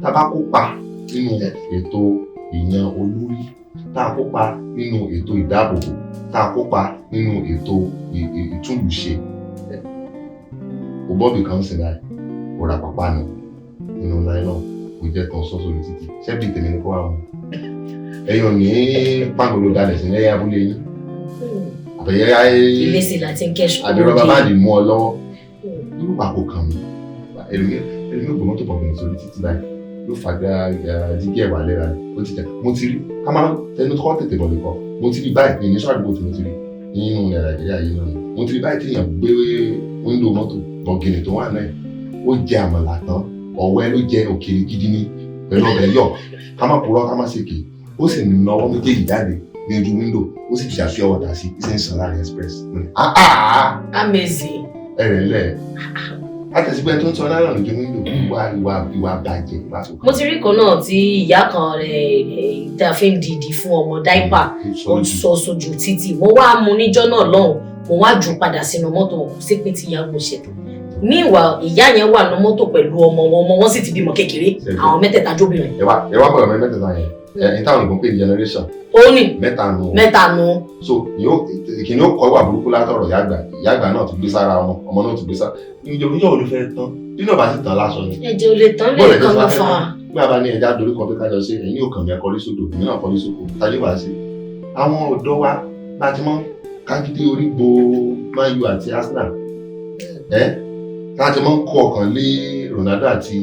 Tá a bá kópa nínú ètò ìyan olórí, tá a kópa nínú ètò ìdáàbòbò, tá a kópa nínú ètò ìtúlùṣe, o bọ́ọ̀bì kan sì báyìí, o ra pápánu nínú nylon, o jẹ́ tán sọ́sọ́ lórí títì, ṣẹ́bí tèmi ní kó wá wọn. Ẹ̀yin ò ní pàgọ́lò dalẹ̀ sí lẹ́yìn abúlé yín, àbẹ̀yẹ Ilé sì láti ń kẹ́sọ̀. Àbí rọ́bà báàdì mú ọ lọ́wọ́, irú pàkó kan mi. Ẹlòmíì ò gbé mọ́tò bọ̀gìnì sórí títì báyìí, yóò fàgbà dígí ẹ̀wà lẹ́ra rẹ̀, ó ti tẹ̀. Mo ti rí ká máa tẹnu kọ́ tètè bọ̀ lẹ́kọ̀ọ́. Mo ti rí báyìí ní sọ àdúgbò tí mo ti rí nínú Nàìjíríà yìí náà ni mo ti rí báyìí tí èèyàn gbé wíńdò mọ́tò bọ̀gìnì tó wà náà, ó jẹ àmàlà tán, ọ̀wẹ́ ló jẹ, òkèlè gidi ní pẹ̀lú ọbẹ̀ yọ̀, ká má purọ́, ká má ṣèké, ó sì nawọ́ méjèèjì jáde ní ojú wíńdò, ó sì jà sí ọwọ́ tà sí ìṣe ń sàn láàrin express. Mo ní, "Ah, ah, Amazing. Ẹ̀rẹ̀ ńlẹ̀ àtẹ̀sígbẹ́ tó ń sọ náírà lójú wíńdò." Ìwà bàjẹ́, ìwà tó Mo ti rí kan náà tí ìyá kan rẹ̀ tá a fi ń dìdì fún ọmọ, diaper, ó sọ sójú títì. Mo wá mú níjọ́ náà lọ́hùn, mo wá jù padà sínú mọ́tò. Kò sí pé tí ìyá mo ṣètò. Meanwhile, ìyá yẹn wà ní mọ́tò pẹ̀lú ọmọ wọn, ọmọ wọn sì ti bímọ kékeré, àwọn mẹ́tẹ̀ẹ̀ta jóbìnrin. Ẹ wá bọ̀rọ̀ mẹ́tẹ̀ẹ̀ta yẹn, ẹ̀ ní táwọn olùkọ́ pè ní generation Ó ní mẹ́ta nù. Mẹ́ta nu. So ìkíni ó kọ́ ìwà burúkú látọ̀rọ̀ ìyá àgbà, ìyá àgbà náà ti gbé sára ọmọ, ọmọ náà ti gbé sára. Ìjọba ìjọba olùfẹ́ tán bí náà bá sì tán lásán ni. Ẹ̀jẹ̀ ò lè tán Bọ́ọ̀lù lẹ́ẹ̀kan ẹ̀jẹ̀ lọ tó fà bá á. Bí a bá ní ẹja dorí kan pé kájọ ṣe, ẹ̀yin ò kàn mí, ẹ̀kọ́ rí sódò, èmi náà kọ́ rí sóko, tàbí wàá sí. Àwọn ọ̀dọ́ wa bá ti mọ́ kágídé orí bo Man U àti Arsenal, ẹ́ tá a ti mọ́ kó ọkàn lé Ronaldo àti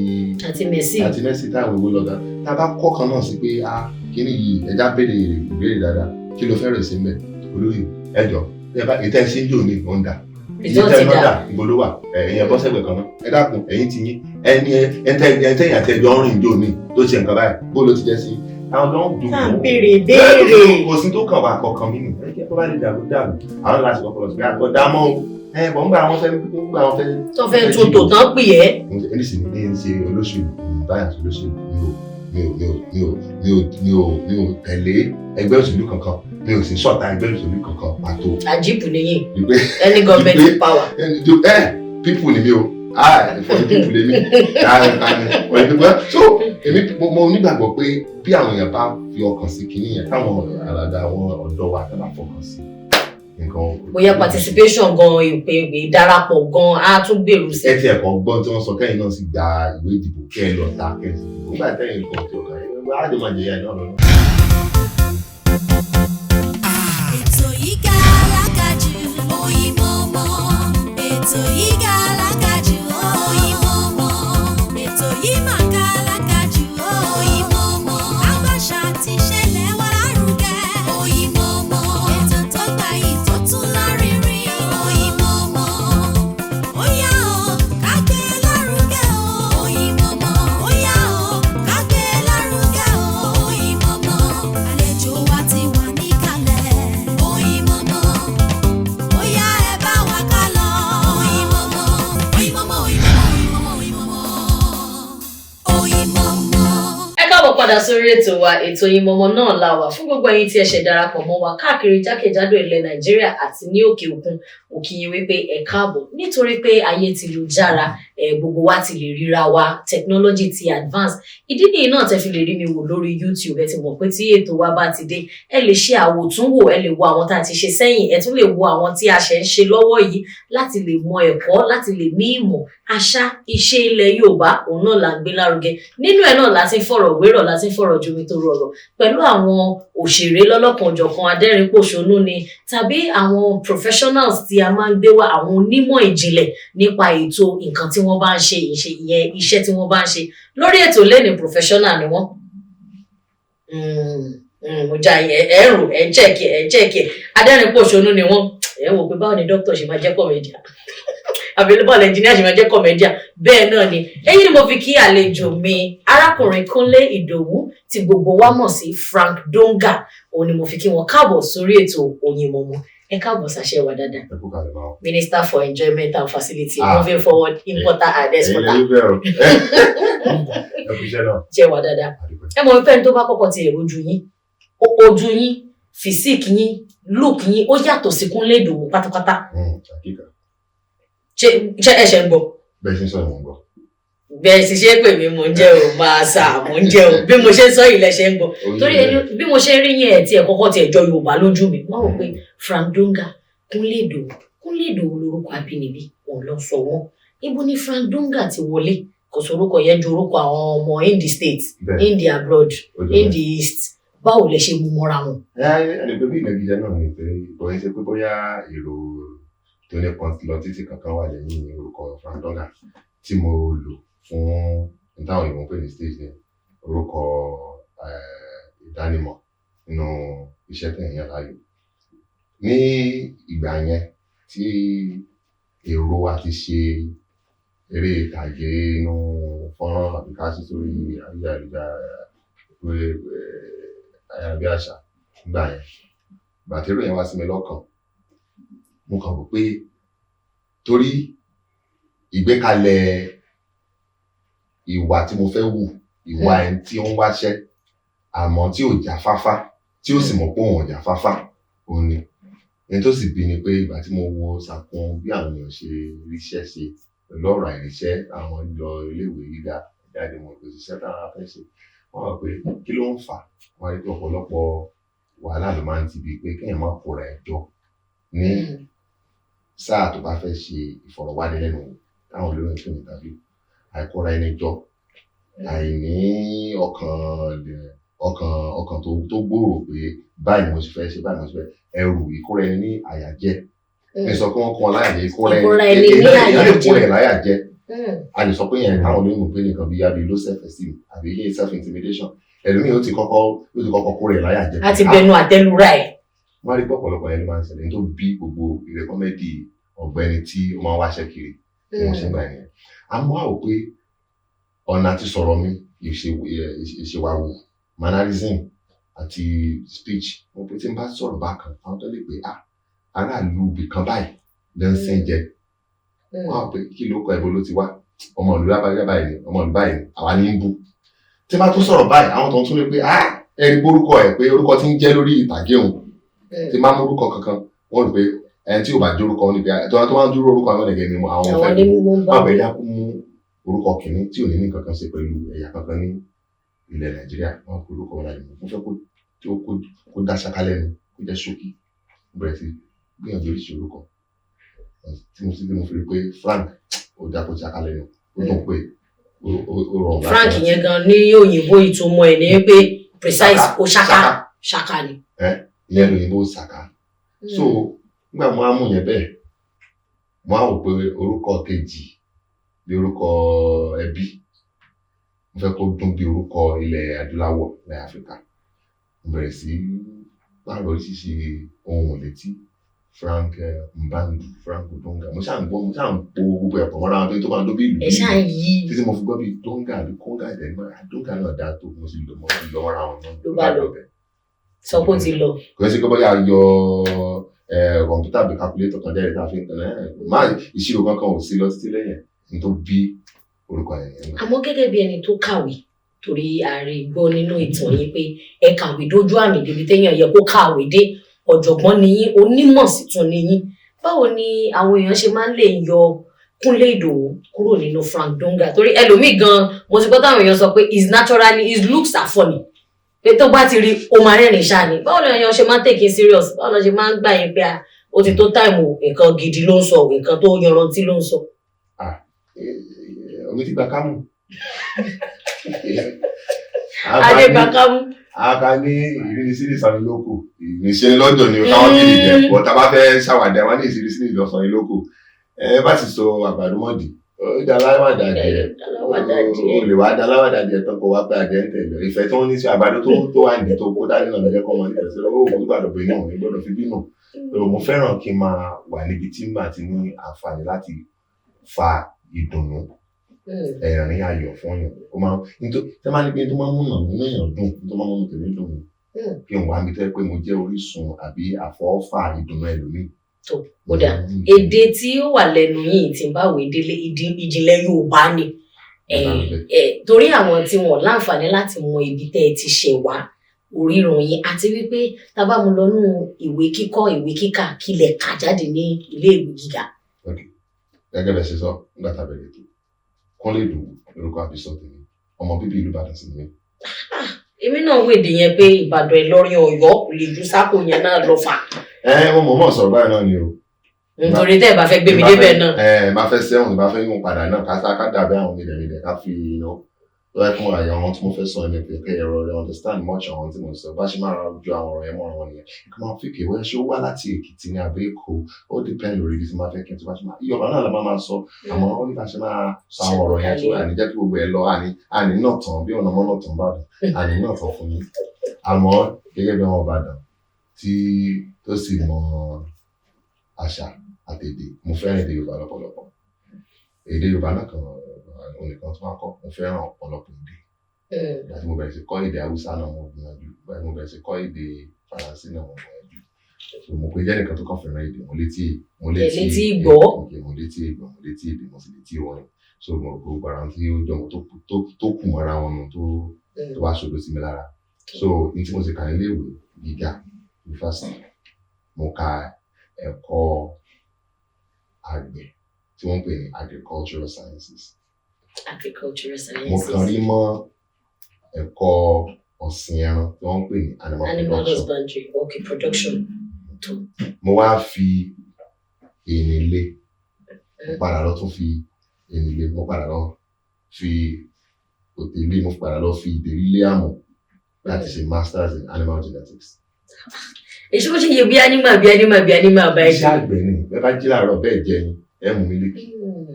àti Messi. Àti Messi táwọn ìwé lọ́gà, tá a bá kọ́ kan náà sí pé a kíní yìí, ẹja béèrè ìbéèrè dáadáa, kí ló fẹ́rẹ̀ sí mbẹ̀, olóyè ẹjọ́ ẹ bá ètò ẹ̀sìn jò ní ọ̀ǹda Result ìtẹ́ ti náà dà. Dà ìbò ló wà, ẹ̀yin ẹ̀ bọ́ sẹ́gbẹ̀ẹ́ kan náà, ẹ dákun, ẹ̀yin ti yín ẹni ẹ̀ńtẹ̀yìn àti ẹjọ́ ń rìn jò ní tó ṣe nǹkan báyìí, bó ló ti jẹ́ sí àwọn tó ń dùn. Tá à ń béèrè béèrè. Kò sí tó kàn wá kọ̀ọ̀kan mi nù, ẹ jẹ́ kó bá lè dàrú dàrú, àwọn láti kọ́kọ́ lọ sí pé àkọ́ dá mọ́ o, ẹ bọ̀ ńgbà àwọn fẹ́ ńgbà àwọn fẹ́. Tó fẹ́ tún tò tán pè ẹ́. Ẹni sì ní ń ṣe olóṣèlú báyà sí olóṣèlú, mi ò tẹ̀lé ẹgbẹ́ òṣèlú kankan, mi ò sì ṣọ̀tá ẹgbẹ́ òṣèlú kankan pàtó. Àjíìpù nìyí. Wípé Any government in power. Ẹ people ni mi o, ah, for the people lèmi, ah, for the people. So èmi mo nígbàgbọ́ pé bí àwọn èèyàn bá fi ọkàn sí kinní yẹn, táwọn àràdà àwọn ọ̀dọ́ wa tá bá fọkàn sí nǹkan. Bóyá participation gan, ìpè ìdarapọ̀ gan, á tún gbèrú sí. Ẹ ti ẹ̀kọ́ gbọ́n tí wọ́n sọ kẹ́yìn náà sì gba ìwé ìdìbò, kẹ́ ẹ lọ ta, kẹ́ ẹ sì dìbò nígbà tẹ́yìn kan tí ọkàn yẹn wá á lè máa jẹyà náà lọ́nà. Ètò yìí ga alágàjù, Oyinmomo. Ètò yìí ga alágàjù, Oyinmomo. Ètò yìí mà ga alágàjù, Oyinmomo. Àgbàṣà ti ṣẹlẹ̀ wá lárugẹ, Oyinmomo. Ètò tó gbayì tó tún lárinrin, Oyinmomo. Ó yá o, ká gbé lárugẹ o, Oyinmomo. Ó yá o, ká gbé lárugẹ o, Oyinmomo. Àlejò wa ti wà níkàlẹ̀, Oyinmomo. Ó yá, ẹ bá wa ká lọ, Oyinmomo. Oyinmomo, Oyinmomo, Oyinmomo, Oyinmomo. Ẹ káàbọ̀ padà sórí ètò wa, ètò Oyinmomo náà la wà. Fún gbogbo ẹ̀yin tí ẹ ṣẹ̀ darapọ̀ mọ́ wa káàkiri jákèjádò ilẹ̀ Nàìjíríà àti ní òkè òkun, òkè yín wípé ẹ káàbọ̀, nítorí pé ayé ti lu jára ẹ, gbogbo wa ti lè ríra wa, technology ti advance. Ìdí nìyí náà tẹ́ fi lè rí mi wò lórí YouTube. Ẹ ti mọ̀ pé tí ètò wa bá ti dé, ẹ lè ṣe àwòtúnwò, ẹ lè wo àwọn tá a ti ṣe sẹ́yìn, ẹ tún lè wo àwọn tí a ṣẹ̀ ń ṣe lọ́wọ́ yìí láti lè mọ ẹ̀kọ́, láti lè ní ìmọ̀ àṣà ìṣe ilẹ̀ Yorùbá. Òun náà là ń gbé lárugẹ. Nínú ẹ̀ náà láti ń fọ̀rọ̀ wérọ̀, láti ń fọ̀rọ̀ jomi tó rọrọ̀ pẹ̀lú àwọn òṣèré lọ́lọ́kanòjọ̀kan, adẹ́rìn-pòṣónú ni tàbí àwọn professionals tí a máa ń gbé wá, àwọn onímọ̀ ìjìnlẹ̀ nípa ètò nǹkan tí wọ́n bá ń ṣe, ìṣe ìyẹn iṣẹ́ tí wọ́n bá ń ṣe. Lórí ètò lẹ́ni, professional ni wọ́n. Mo já ẹ ẹ rò, ẹ ń check ẹ, ń check ẹ. Adẹ́rìn-pòṣónú ni wọ́n. Ẹ wò pé báwo ni doctor ṣe máa jẹ́ comedian, àbí bọ́ọ̀lù engineer ṣe máa jẹ́ comedian? Bẹ́ẹ̀ náà ni. Èyí ni mo fi kí àlejò mi, arákùnrin Kúnlé Ìdòwú tí gbogbo wa mọ̀ sí Frank Donga. Òun ni mo fi kí wọn káàbọ̀ sórí ètò Oyinmomo. Ẹ káàbọ̀, sàṣẹ wà dáadáa? Ẹ kú kalẹ̀ máa. Minister for Enjoyment and Facility, Ah. moving forward, importer and Ẹ̀yin exporter. lè rí bẹ́ẹ̀ o, ẹ kú iṣẹ́ náà. Jẹ́ wà dáadáa? Àdúpẹ́. Ẹ mọ̀ wípé ẹni tó bá kọ́kọ́ ti èrò ojú yín, ojú yín, physique yín, look yín, ó yàtọ̀ sí Kúnlé Ìdòwú pátápátá. Àkíkà. Ṣé ẹ ṣe ń gbọ́? Bẹ́ẹ̀ ṣe ń sọ̀rọ̀, mò ń gbọ́. Bẹ́ẹ̀ sì ṣe pè mí, mò ń jẹ́ o, máa sà, mò ń jẹ́ o. Bí mo ṣe ń sọ ilẹ̀ ṣe ń gbọ́, torí ẹni bí mo ṣe rí yẹn, ẹ̀ tí ẹ̀ kọ́kọ́ tiẹ̀ jọ Yorùbá lójú mi. Wọ́n rò pé Frank Donga, Kúnlé Ìdòwú, Kúnlé Ìdòwú lórúkọ abínibí òun lọ sọ wọn. Ibo ni Frank Donga ti wọlé? Kò sórúkọ yẹn ju orúkọ àwọn ọmọ in the States, in the abroad, in the East. Báwo lẹ ṣe mú mọ́ra wọn? Ẹ ẹ pé bí ìnagijẹ náà ni, pé bóyá ṣe pé bóyá èrò tó nípọn lọ títí kankan wà lẹ́yìn orúkọ Frank Donga tí mo lò fún táwọn òyìnbó ń pè ní stage name, orúkọ ìdánimọ̀ nínú iṣẹ́ tẹ̀yìn yàn láàyò. Ní ìgbà yẹn tí èrò àti ṣe eré ìtàgé inú fọ́nrán àbí ká sí sórí ayélujára ayárabíàṣá nígbà yẹn, ìgbà tí èrò yẹn wá sí mi lọ́kàn, mo kàn rò pé torí ìgbékalẹ̀ ìwà tí mo fẹ́ wù, ìwà ẹni tí ó ń wáṣẹ́ àmọ́ tí ò jáfáfá, tí ó sì mọ̀ pé òun ò jáfáfá, òun ni ẹni tó sì bí ni pé ìgbà tí mo wo sàkún bí àwọn èèyàn ṣe ríṣẹ́ ṣe pẹ̀lú ọ̀rọ̀ àìríṣẹ́, àwọn lọ iléèwé gíga jáde, wọn kò ṣiṣẹ́ táwọn fẹ́ ṣe. Wọ́n rò pé kí ló ń fà á? Wọ́n rí pé ọ̀pọ̀lọpọ̀ wàhálà ló máa ń ti bi pé kéèyàn má kóra ẹ̀ jọ ní sáà tó bá fẹ́ ṣe ìfọ̀rọ̀wánilẹ́nuwò táwọn olóyìn pè ní interview. Àìkóra ẹni jọ, àìní ọkàn ọkàn ọkàn tó gbòòrò pé báyìí ni mo ṣe fẹ́ ṣe, báyìí ni mo ṣe fẹ́, ẹrù ìkóra ẹni ní àyàjẹ. Mi sọ pé wọ́n kó wọn láyà jẹ, ìkóra ẹni ní èèyàn lè kóra ẹ̀ láyà jẹ. A lè sọ pé yẹn táwọn olóyìnbó pé nìkan bí àbí low self esteem àbí ilé self intimidation. Ẹlòmíì ó ti kọ́kọ́ kóra ẹ̀ láyà jẹ. A ti bẹnu àtẹ́lura ẹ̀. Wọ́n á rí pé ọ̀pọ̀lọpọ̀ yẹn ló máa ń ṣẹlẹ̀ ní tó bí gbogbo eré comedy ọ̀gbẹ́ni tí ó máa ń wáṣẹ́ kiri tí wọ́n ṣe ń gbà yẹn. Àmọ́ wá wò pé ọ̀nà àti sọ̀rọ̀ mi, ìṣèwàwù, mannerism àti speech, mo pé tí n bá sọ̀rọ̀ bákan, àwọn tó lè pé ah, aráàlú ibì kan báyìí ló ń sìn jẹ. Wọ́n á pé kí ló kọ, ibo ló ti wá, ọmọ ìlú lábájá báyìí ni, ọmọ ìlú báyìí ni, àwa ní ń bú. Tí n bá tún sọ̀rọ̀ báyìí, àwọn tó ń tún lè pé ah, ẹni gbórúkọ ẹ̀ pé orúkọ tí ń jẹ́ lórí ìtàgé òun. Tí n bá mú orúkọ kankan, wọ́n rò pé ẹni tí ò bá dórúkọ ní pé tó máa ń dúró orúkọ àwọn ẹ̀gẹ́ mi, àwọn fẹ́ bú. Wọ́n bẹ̀ yá kó mú orúkọ kìíní tí ò ní ní kankan ṣe pẹ̀lú ẹ̀yà kankan ní ilẹ̀ Nàìjíríà. Wọ́n kó orúkọ wọn láyé, mo fẹ́ kó dá ṣáká lẹ́nu, kó jẹ́ ṣókí. Mo bẹ̀rẹ̀ sí gbìyànjú oríṣi orúkọ tí mo sì tí mo fi rí pé Frank ó dá kó ṣáká lẹ́nu, ó dùn pé ó rọrùn láti Frank rántí. Yẹn gan ní òyìnbó, ìtumọ̀ ẹ̀ ní pé precise, ó ṣáká ṣáká ni. Ìyẹn lóyìnbó ṣáká. So nígbà mo á mú yẹn bẹ́ẹ̀, mo á wò pé orúkọ kejì bí orúkọ ẹbí, mo fẹ́ kó dún bí orúkọ ilẹ̀ adúláwọ̀, ilẹ̀ Áfíríkà. Mo bẹ̀rẹ̀ sí pààrọ̀ oríṣiríṣi ohun létí: Frank Mbandu, Frank Donga. Mo ṣáà ń gbọ́, mo ṣáà ń po gbogbo ẹ̀pọ̀ mọ́ra wọn tó máa dún bí ìlú Ẹ ṣáà ń yí. títí mo fi gbọ́ bí Donga àbí Konga ìdẹ́gbọ́n. Donga náà dáa tó, mo sì lò mọ́ lọ mọ́ra wọn náà. Ló bá lọ. Sọ pé ó ti lọ. Kò sí pé bóyá yọ kọ̀ǹpútà àbí calculator kan dẹ́rẹ́ tá a fi ń tẹ̀lé má ìṣirò kankan ò sí lọ títí lẹ́yìn ní tó bí orúkọ yẹn yẹn. Àmọ́ gẹ́gẹ́ bí ẹni tó kàwé, torí ààrẹ gbọ́ nínú ìtàn yín pé ẹ kàwé dójú àmì débi téèyàn yẹ kó kàwé dé, ọ̀jọ̀gbọ́n ni yín, onímọ̀ sì tún ni yín. Báwo ni àwọn èèyàn ṣe máa ń lè yọ Kúnlé Ìdòwú kúrò nínú Frank Donga? Torí ẹlòmíì gan, mo ti gbọ́ táwọn èèyàn sọ pé is naturally, his looks are funny, pé tó bá ti rí o máa rẹ́rìn ṣáà ni. Báwo ni èèyàn ṣe máa ń take it serious? Báwo ni wọ́n ṣe máa ń gbà yín pé ah, ó ti tó time, nǹkan gidi ló ń sọ, nǹkan tó yanrantí ló ń sọ? Omi ti gba kámù. Adébákámú. Aka ní ìrínisí ní ìsọnilókù, ìrìnsẹ̀ lọ́dọ̀ ni káwọn kìlì jẹ bọ́. Tá a bá fẹ́ ṣàwàdà, wọn ní ìrísí ní ìsọnilókù. Ẹ bá ti sọ àgbàdo mọ́dì, ó dá aláwàdà díẹ̀. Aláwàdà díẹ̀. Ó lè wá dá aláwàdà díẹ̀ tán, kó wá pé adìẹ ń tẹ̀lé ìfẹ́ tí wọ́n ní sí àgbàdo tó wà ní tó kó dání náà lọ́jọ́ kọ́ wọn nífẹ̀ẹ́ sí. Ó kò gbàdọ̀ bínú, ò gbọ́dọ̀ fi bínú. Mo fẹ́ràn kí n máa wà níbi tí màá ti ní àǹfààní láti fa ìdùnnú, ẹ̀rín ayọ̀ fún yàn. Ó máa nítorí tí wọ́n máa ní pé tó máa ń múnà nínú èèyàn dùn, tó máa ń múnú tèmi dùn, kí n wà níbi tó yẹ pé mo jẹ́ orísun àbí àfọwọ́fà ìdùnnú ẹlòmíì. Tó ó dà, èdè tí ó wà lẹ́nu yìí tí ń bá wèé délé, ìjìnlẹ̀ Yorùbá ni. Torí àwọn tí wọn láǹfààní láti mọ ibi tẹ́ ẹ ti ṣẹ̀ wá, orírun yín, àti wípé tá a bá mú lọ nú ìwé kíkọ́, ìwé kíkà, kílẹ̀ kà jáde ní ilé ìwé gíga. Gẹ́gẹ́ bẹ́ẹ̀ ṣe sọ nígbà tá a bẹ̀rẹ̀ ètò, Kúnlé Ìdòwú lórúkọ àbísọ tèmi, ọmọ bíbí ìlú Ìbàdàn sì ni mí. Èmi náà wèdè yẹn pé Ìbàdàn, Ìlọrin, Ọ̀yọ́ kò lè ju sáko yẹn náà lọ fà. Ẹ mo mọ̀ mọ̀ sọ̀rọ̀ báyìí náà ni o. Nítorí tẹ́ ẹ bá fẹ́ gbé mi débẹ̀ náà. Ẹ bá fẹ́ sẹ́wọ̀n, bá fẹ́ yún padà náà, ká sá ká dàbí àwọn mídẹ̀mídẹ̀ ká fi iná lọ́wọ́ fún àyà àwọn tí mo fẹ́ sọ ní pé kẹ́ ẹ̀rọ rẹ understand much àwọn tí mo sọ bá ṣe máa ju àwọn ọ̀rọ̀ yẹn mọ́ra wọn nìyẹn. Kí wọ́n fi kéwọ́ ṣé ó wá láti Èkìtì ní àbí Èkó, ó depend lórí ibi tí mo fẹ́ kí n tó bá ṣe máa Yorùbá náà la máa sọ, àmọ́ ó ní bá ṣe máa sọ àwọn ọ̀rọ̀ yẹn tó àní jẹ́ kí gbogbo ẹ̀ lọ, àní náà tán bí ọ̀nà mọ́ náà tán bàdàn, àní náà tán fún yín. Àmọ́ gẹ́gẹ́ bí ọmọ Ìbàdàn tí tó sì mọ àṣà àtèdè, mo fẹ́ràn èdè Yorùbá lọ́pọ̀lọpọ̀. Èdè Yorùbá náà kan onìkan tó máa kọ́, mo fẹ́ràn ọ̀pọ̀lọpọ̀ èdè. Ìgbà tí mo bẹ̀rẹ̀ sí kọ́ èdè Haúsá náà mo gbìyànjú, ìgbà tí mo bẹ̀rẹ̀ sí kọ́ èdè Faransé náà mo gbìyànjú. So mo pe jẹ́ nìkan tó kàn fẹ́ràn èdè, mo létí mo létí gbọ́, mo létí ìgbọ́, mo létí èdè, mo sì létí orin. So mo rò pé gbogbo ara tí ó jọmọ tó kù mọ́ra wọn nù tó wá ṣòro sí mi lára. So ní tí mo sì kà nílé ìwé gíga yunifásitì, mo ka ẹ̀kọ́ àgbẹ̀ tí wọ́n ń pè ní agricultural sciences. Agricultural sciences. Mo kàn rí mọ́ ẹ̀kọ́ ọ̀sìn ẹran tí wọ́n ń pè ní animal husbandry, okay, production. Mo wá fi èyí lé, mo padà lọ tún fi èyí lé, mo padà lọ fi òtélé, mo padà lọ fi ìdérí lé àmọ̀ láti ṣe masters in animal genetics. Èso bó ṣe yẹ bí animal bí animal bí animal báyìí. Iṣẹ́ àgbẹ̀ ni, bẹ́ẹ̀ bá jí láàárọ̀ bẹ́ẹ̀ jẹ ni, ẹ mú mílíkì,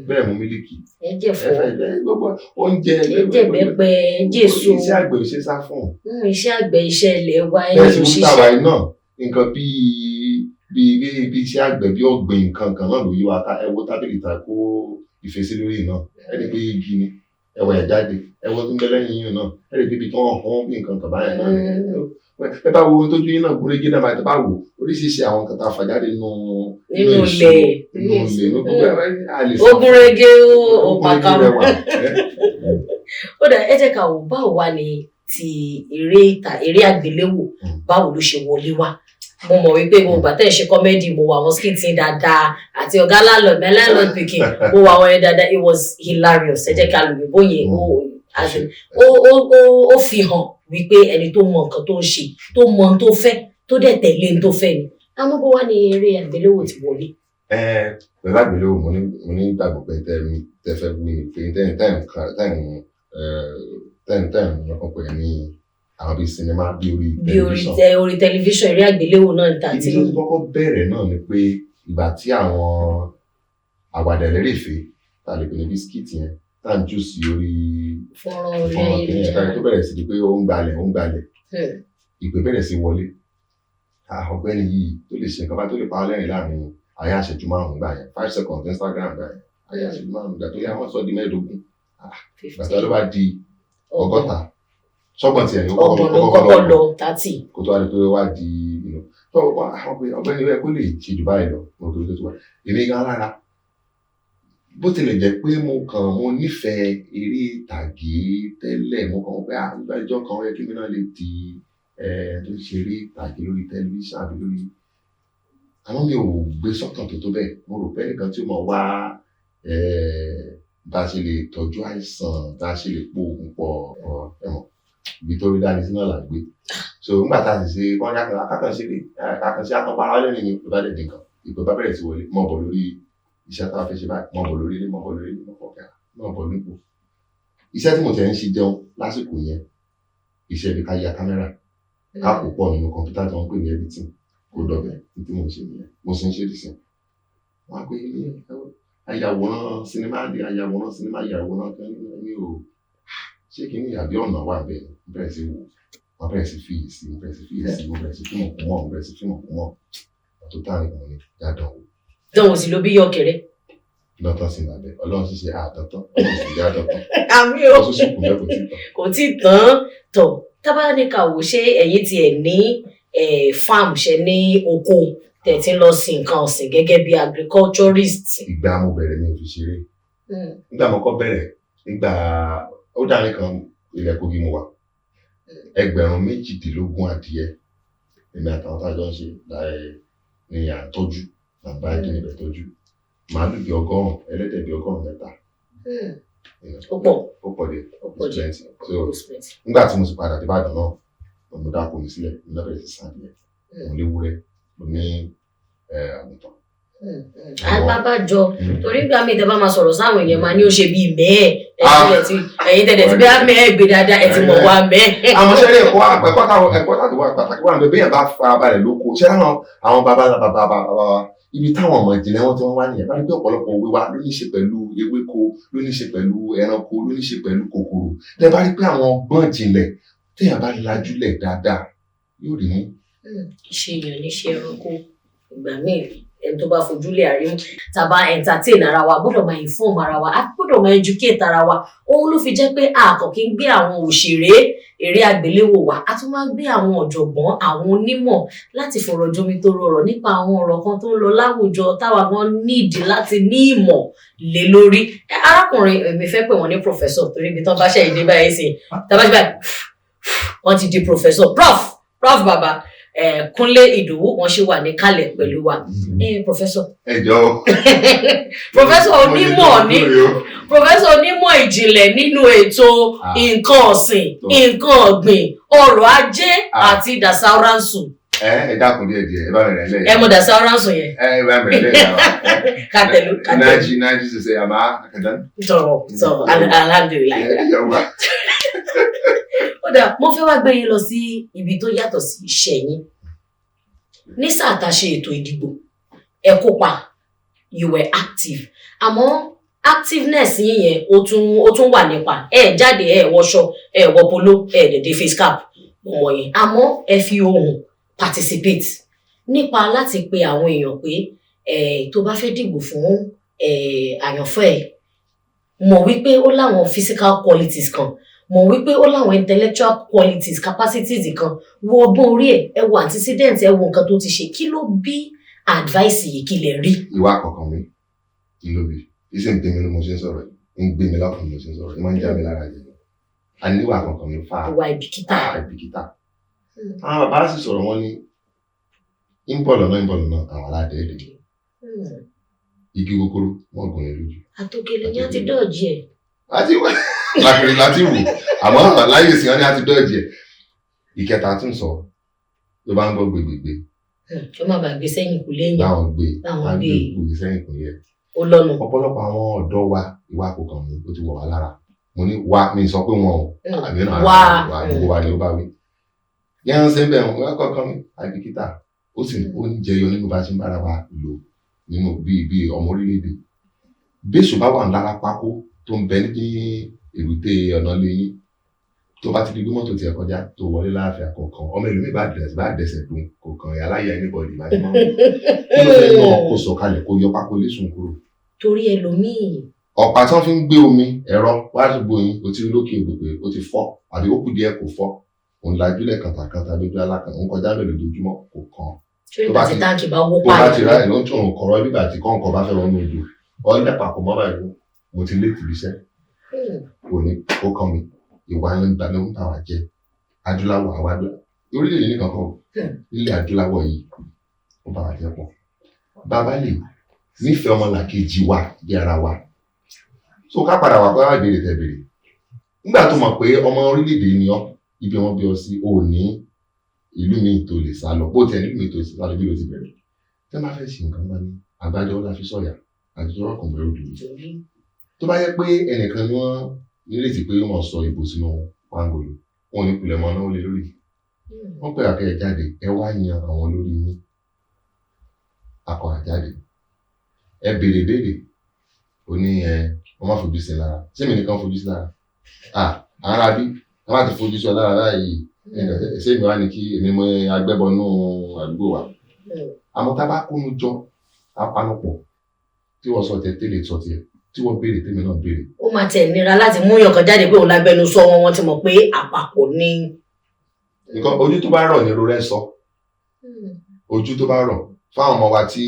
bẹ́ẹ̀ mú mílíkì, ẹ jẹ fọ, gbogbo oúnjẹ, ẹ jẹ bẹ́pẹ, ẹ jẹ èso. Iṣẹ́ àgbẹ̀ ò ṣe sá fún. Iṣẹ́ àgbẹ̀, iṣẹ́ ilẹ̀ wa, ẹ ní òṣìṣẹ́. Bẹ́ẹ̀ sì ń tàwa iná nǹkan bíi bí iṣẹ́ àgbẹ̀ bí ọ̀gbìn nǹkan kan náà ló yí wa ká. Ẹ wo tábìlì ta kó ìfèsì lórí náà, ẹ rí pé igi ni, ẹ wọ ẹ̀ jáde, ẹ wo tó ń bẹ lẹ́yìn yìí náà, ẹ rí pé ibi tí wọ́n hún bí nǹkan kan báyẹn náà ni. Ẹ bá wo ohun tójú yín náà gúnrégé náà báyìí, tó bá wò oríṣiríṣi àwọn nǹkan tá a fà jáde nínú ilẹ̀, nínú ilẹ̀, nínú gbogbo ẹ̀ a lè sọ. Ó gúnrégé, ó pàkàrọ̀. Ó dà, ẹ jẹ́ ká wò báwo wá ni ti eré àgbéléwò, báwo ló ṣe wọlé wá. Mo mọ̀ wípé gbogbo ìgbà tẹ́ ẹ̀ ṣe kọ́mẹ́dì, mo wà àwọn skit yín dáadáa àti ọ̀gá landlord, my landlord pikin, mo wà àwọn yẹn dáadáa. It was hilarious. Ẹ jẹ́ ká lò wípé yẹn ó fi hàn wípé ẹni tó mọ nǹkan tó ń ṣe, tó mọ ohun tó fẹ́, tó dẹ̀ tẹ̀lé ohun tó fẹ́ ni. Àmọ́ bó wá ní eré àgbéléwò ti wọlé. Pẹ̀lú àgbéléwò mo ní gbàgbọ́ pé tẹ fẹ́ wí ni pé tẹ́ lọ́kàn pé ní àwọn bíi sinimá bí orí tẹlifíṣàn. Bí orí tẹlifíṣàn, eré àgbéléwò náà ń ta tí. Ibi tó ti kọ́kọ́ bẹ̀rẹ̀ náà ni pé ìgbà tí àwọn àwàdà ẹlẹ́rìífé tá a lè pè ní bisikíìtì yẹn tá à ń jù sí orí fọ́nrán orí ayélujára tó bẹ̀rẹ̀ sí di pé ó ń gbalẹ̀ ó ń gbalẹ̀, ìpè bẹ̀rẹ̀ sí wọlé. Ọ̀gbẹ́ni yìí tó lè ṣe nǹkan bá tó lè pa lẹ́rìn láàrin àyà àṣẹjú márùn-ún gbà yẹn, 5 seconds Instagram gbà yẹn, àyà àṣẹjú márùn-ún gbà tó yẹ àwọn sọ di 15, gbà tó ló bá di 60, sọ́gbọ̀n tiẹ̀ ní ó kọ́kọ́ lọ 30, kó tó wá di pé wá di ọ̀gbẹ́ni rẹ kó lè ṣe jù báyìí lọ. Mo rò pé tó ti wá èmi gan lára, bó tilẹ̀ jẹ́ pé mo kàn mo nífẹ̀ẹ́ eré ìtàgé tẹ́lẹ̀, mo kàn wọ́n pé àgbà ìjọ kan yẹ kí mi náà lè di tó ń ṣe eré ìtàgé lórí tẹlifíṣàn àbí lórí, àmọ́ mi ò gbé sọ́kàn tó bẹ́ẹ̀. Mo rò pé ẹnìkan tí ó mọ̀ wá bá a ṣe lè tọ́jú àìsàn, bá a ṣe lè po oògùn pọ̀, ẹ̀mọ̀ ibi tó rí dání sí náà là ń gbé. So nígbà tá a sì ṣe kọ́ńtà kákan ṣe rí kákan ṣe àkànpá ara lẹ́rìn ni ló bá dẹ̀ dín kan, ìpè bá bẹ̀rẹ̀ sí wọlé, mọ̀ bọ̀ lórí iṣẹ́ tá a fẹ́ ṣe báyìí, mọ̀ bọ̀ lórí ilé, mọ̀ bọ̀ lórí ilé, mọ̀ bọ̀ kẹ́ra, mọ̀ bọ̀ nípò. Iṣẹ́ tí mo tẹ̀ ń ṣe jẹun lásìkò yẹn, iṣẹ́ bí ká ya kámẹ́rà, ká kó pọ̀ nínú kọ̀ǹpútà tí wọ́n ń pè ní editing, kó dọ̀bẹ̀ ní tí mò ń ṣe nìyẹn, mo sì ń ṣe dìsìn. Wọ́n á pè ní ayàwòrán sinimá, ayàwòrán sinimá, ayàwòrán kan ní o ṣé kí ni àbí ọ̀nà wà bẹ́ẹ̀ ni. Mo bẹ̀rẹ̀ sí wò, wọ́n bẹ̀rẹ̀ sí fiyè sí, mo bẹ̀rẹ̀ sí fiyè sí, mo bẹ̀rẹ̀ sí fímọ̀ kún mọ̀, mo bẹ̀rẹ̀ sí fímọ̀ kún mọ̀, tó táàrin kan ní dáadáa wò. Dánwò sí ló bí yọkẹrẹ. Lọ́tọ̀ sí nàbẹ, Ọlọ́run ṣiṣẹ́ àtọ̀tọ̀, Ọlọ́run sì jẹ́ àtọ̀tọ̀. Àmì o, Ọlọ́run sì kù bẹ́ẹ̀ kò tí ì tán. Kò tí ì tán. Tọ̀ tábà ní ká wò, ṣé ẹ̀yin tiẹ̀ ní farm, ṣe ní oko tẹ̀ tí ń lọ sin nǹkan ọ̀sìn gẹ́gẹ́ bí agriculturist? Ìgbà mo bẹ̀rẹ̀ mi ò fi ṣeré. Nígbà mo kọ́ bẹ̀rẹ̀, nígbà ó dàrin kan ilẹ̀ Kogi mo wà, 22,000 adìẹ èmi àtàwọn tá a jọ ń ṣe ní à ń tọ́jú, à ń bá ẹni ibẹ̀ tọ́jú. Màálù bí 100, ẹlẹ́dẹ̀ bí 93. Ó pọ̀. Ó pọ̀ díẹ̀. Ó pọ̀ díẹ̀. It's plenty. So nígbà tí mo sì padà dé Ìbàdàn náà, mo dáko mi sílẹ̀, mo lọ bẹ̀rẹ̀ sí sin adìyẹ, mo léwúrẹ́, mo ní àgùntàn. Agbábájọ, torí gbà mí tẹ bá máa sọ̀rọ̀ sáwọn èèyàn, máa ní ó ṣe bíi mẹ́ẹ̀ ẹ̀yin tẹ̀lẹ̀ tí bí á mẹ́ẹ̀ gbé dáadáa, ẹ̀ ti mọ̀ wá mẹ́ẹ̀. Àwọn sẹ́rí ẹ̀kọ́ ẹ̀kọ́ táwọn ẹ̀kọ́ láti wà pàtàkì wà níbẹ̀. Béèyàn bá farabalẹ̀ lóko ṣé àwọn baba bàbá bàbá wa, ibi táwọn ọmọ ìjìnlẹ̀ wọn tí wọ́n wá nìyẹn. Bá rí pé ọ̀pọ̀lọpọ̀ òwe wa ló ní í ṣe pẹ̀lú ewéko, ló ní í ṣe pẹ̀lú ẹranko, ló ní í ṣe pẹ̀lú kòkòrò. Tẹ́ bá rí pé àwọn ọgbọ́n ìjìnlẹ̀, téèyàn bá lajúlẹ̀ dáadáa, yóò rí mú. Ìṣe èèyàn ní ṣe ẹranko. Ìgbà míì, ẹni tó bá fojú lé àrímú tàbá entertain ara wa, gbọ́dọ̀ máa inform ara wa, a gbọ́dọ̀ máa educate ara wa. Òun ló fi jẹ́ pé a kò kí ń gbé àwọn òṣèré eré àgbéléwò wa, a tún máa ń gbé àwọn ọ̀jọ̀gbọ́n, àwọn onímọ̀ láti fọ̀rọ̀ jomi tó rọrọ̀ nípa àwọn ọ̀rọ̀ kan tó ń lọ láwùjọ táwa gan nídìí láti ní ìmọ̀ lé lórí. Arákùnrin, èmi fẹ́ pè wọ́n ní professor, torí ibi tán bá ṣe ìdí báyìí sí, tàbá ṣe báyìí, wọ́n ti di professor, prof bàbá Kúnlé Ìdòwú, wọ́n ṣì wà níkàlẹ̀ pẹ̀lú wa. Professor. Ẹ jọ̀ọ́. Professor onímọ̀ ní, professor onímọ̀ ìjìnlẹ̀ nínú ètò nǹkan ọ̀sìn, nǹkan ọ̀gbìn, ọrọ̀ ajé àti dasauransu. Ẹ dákun, díẹ̀ díẹ̀, ẹ bá mi rẹ̀ lẹ́yìn. Ẹ mọ dasauransu yẹn? Ẹ bá mi rẹ̀ lẹ́yìn. Ká tẹ̀lé, ká tẹ̀lé. Naji, naji sosai, amma kadan. Tọrọ tọrọ, alhamdulillahi. Ó dà, mo fẹ́ wá gbé yín lọ sí ibi tó yàtọ̀ sí iṣẹ́ yín. Ní sáà tá a ṣe ètò ìdìbò, ẹ kópa, you were active, àmọ́ activeness yín yẹn, ó tún wà nípa ẹ jáde, ẹ wọṣọ, ẹ wọ polo, ẹ dẹ̀dẹ̀ face cap, mo mọ̀ yẹn, àmọ́ ẹ fi ohùn participate nípa láti pe àwọn èèyàn pé ẹ tó bá fẹ́ dìbò fún ẹ àyànfẹ́, ẹ mọ̀ wípé ó láwọn physical qualities kan, mọ̀ wípé ó láwọn intellectual qualities, capacities kan, wo ọgbọ́n orí ẹ̀, ẹ wo antecedent, ẹ wo nǹkan tó ti ṣe. Kí ló bí advice yìí? Kí lè rí? Ìwà kọ̀ọ̀kan mi ló bí ìṣe ń gbé mi ló mo ṣe ń sọ̀rọ̀ yìí, ń gbé mi lọ́kàn mo ṣe ń sọ̀rọ̀ yìí, máa ń já mi lára jẹ. A níwà kọ̀ọ̀kan mi fa. Ìwà ìbìkítà. Ìbìkítà. Àwọn bàbá sì sọ̀rọ̀, wọn ní ń bọ̀ lọ́nà, ń bọ̀ lọ́nà, àwọn aládẹ́ẹ̀dẹ̀ igi kòkòrò wọn gùn ní lójú. Àtòkèlè ni a ti dọ́ọ̀jì ẹ̀. Láti wá lákìrì láti wò, àmọ́ láyé ìsìn wọn ni a ti dọ́ọ̀jì ẹ̀. Ìkẹta tún sọ, ló bá ń gbọ́ gbègbègbè. Kí ó má bàa gbé sẹ́yìn kù lẹ́yìn. Báwọn gbé. Báwọn gbé. Gbé sẹ́yìn kù lẹ́yìn. Ó lọ́nà. Ọ̀pọ̀lọpọ̀ àwọn ọ̀dọ́ wa, ìwà kò kàn mí, ó ti wọ̀ wá lára. Mo ní wa, mi sọ pé wọn o, àmì náà wá. Wà gbogbo wa ni ó bá wí yẹn ń ṣe ń bẹ̀ wọ́n kọ̀ọ̀kan mi àìbìkítà, ó sì ó ń jẹyọ nínú bá a ṣe ń bára wa lò nínú bíi ọmọ orílẹ̀-èdè. Bẹ́sù bá wà lára pákó tó ń bẹ ní èbúté ọ̀nà lẹ́yìn, tó bá ti di gbé mọ́tò tiẹ̀ kọjá, tó wọlé láàfin àkọ́kàn, ọmọ ìlú mi bá dẹ̀sẹ̀ dùn kò kàn yà láyé anybody bá ti mọ́. Kí ló fẹ́ mọ́ kó sọ̀kalẹ̀ kó yọ pákó lẹ́sùn kúrò? Torí ẹlòmíì. Ọ̀pá tí wọ́n fi ń gbé omi ẹ̀rọ wá àdúgbò yín, o ti rí lókè odò pé ó ti fọ́ àbí ó kù díẹ̀ kó fọ́, òun lajúlẹ̀ kàtàkàtà lójú alákan, òun kọjá lórí lójoojúmọ́, kò kàn. Torí ìgbà tí táǹkì bá wó tó bá ti pààyàn. Ráyè ló ń tún òun kọ̀rọ̀ nígbà tí kọ̀ǹkọ̀ bá fẹ́ wọnú odò ọ nípa kò mọ́ báyìí, mo ti lé tìbí iṣẹ́, kò ní kó kàn mí. Ìwà ló ń gbà ló ń bà wá jẹ́ adúláwọ̀. Àwa adúláwọ̀ orílẹ̀-èdè nìkan kọ́, nílẹ̀ adúláwọ̀ yìí, ó bà wá jẹ́ pọ̀. Bàbá lè nífẹ̀ẹ́ ọmọlàkejì wa bí ara wa. So ká padà wà pé wá ìbéèrè tẹ̀ béèrè. Nígbà tó mọ̀ pé ọmọ orílẹ̀-èdè ni ọ́, ibi wọn bí ọ sí, ò ní ìlú míì tó lè sá lọ, bó tiẹ̀ nílùú míì tó lè sá lọ, bí ló ti bẹ̀rẹ̀ tẹ́ máa fẹ́ ṣe nǹkan bá ní àgbájọ la fi sọ̀yà àti ọ̀rọ̀ kan bẹ̀rù dùn. Tó bá yẹ pé ẹnìkan ni wọ́n nírètí pé wọ́n sọ ìbò sínú pangolo, wọn ò ní kulẹ̀ mọ́ náà lé lórí. Wọ́n pè àkẹ́yẹ jáde, ẹ wá yan àwọn olórí yín akọ àjáde. Ẹ béèrè béèrè, ó ní ẹ wọ́n má fojú sí lára. Ṣé mi nìkan fojú sí lára? Ah, àwọn arábí wọ́n má ti fojú sí ọ lára báyìí. Ṣé èmi wá ní kí èmi mọ agbẹ́bọnú àdúgbò wa? Àmọ́ tá a bá kónú jọ, a panupọ̀, tí wọ́n sọ tiẹ̀, tẹ́lẹ̀ sọ tiẹ̀, tí wọ́n béèrè, tèmi náà béèrè. Ó máa tẹ̀ nira láti mú yàn kan jáde pé òun lágbẹnusọ wọn. Wọ́n ti mọ̀ pé àpapọ̀ ni. Nǹkan ojú tó bá rọ̀ ní rorẹ́ sọ. Ojú tó bá rọ̀ fáwọn ọmọ wa tí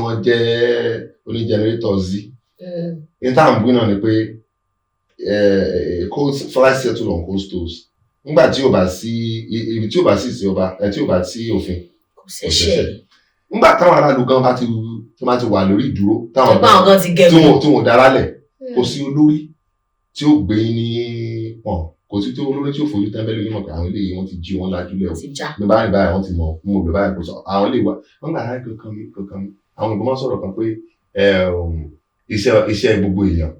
wọ́n jẹ́ oní generator z ní tá à ń gbé náà ni pé cold fly settle on cold stoves. Nígbà tí ò bá sí ibi, tí ò bá sí sí ọba ẹ, tí ò bá sí òfin, kò ṣẹ̀ṣẹ̀. Nígbà táwọn aráàlú gan bá ti tí wọ́n bá ti wà lórí ìdúró, táwọn ẹgbẹ́ àwọn kan ti tí gẹ̀gùn wọn dára lẹ̀. Kò sí olórí tí ó gbé yín ní pọ̀n, kò sí tí olórí tí ó fojú tẹ́ńbẹ́lú yín mọ̀ pé àwọn eléyìí wọ́n ti jí wọn lájúlẹ̀ o. Ti já. Bí bá rìn báyìí wọ́n ti mọ̀, mo lò báyìí kò sọ àwọn eléyìí wá wọ́n gbà láì kankan mi kankan mi. Àwọn ìgbọ́n máa ń sọ̀rọ̀ kan pé iṣẹ́ gbogbo èèyàn